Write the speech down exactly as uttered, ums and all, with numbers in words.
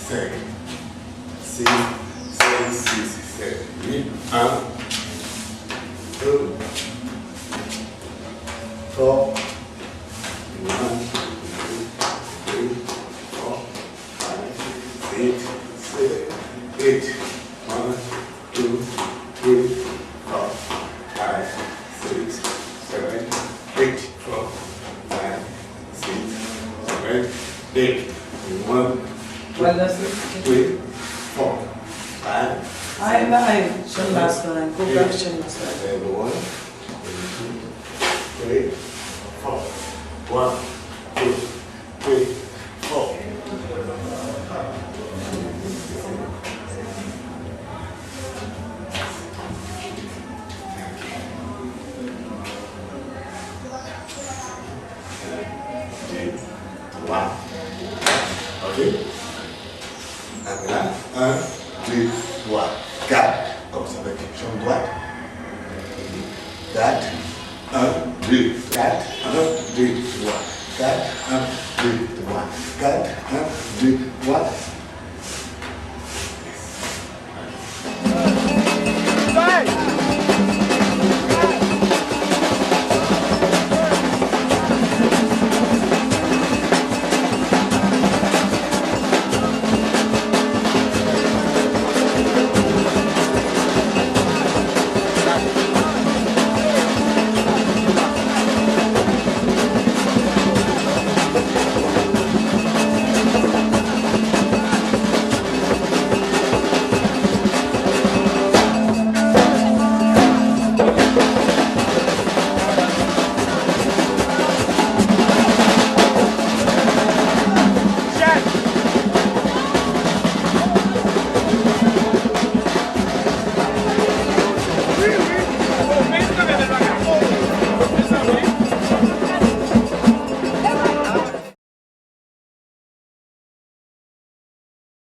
Senk, sis, sèt, sis, sèt, uit, un, deux, trois, one, two, three, four, five, six, seven, eight, one, two, three, four, five, six, seven, eight, four, five, six, seven, eight, one, two, three, four, five, six, seven, eight, one, two, three, four, one, two, three, four. Deux, trois. Ok? Apre la, un, deux, trois, quatre. Kòmanse avèk janm dwat. Quatre, un, deux, quatre, un, deux, trois, quatre, un, deux, trois, quatre, un, deux, trois,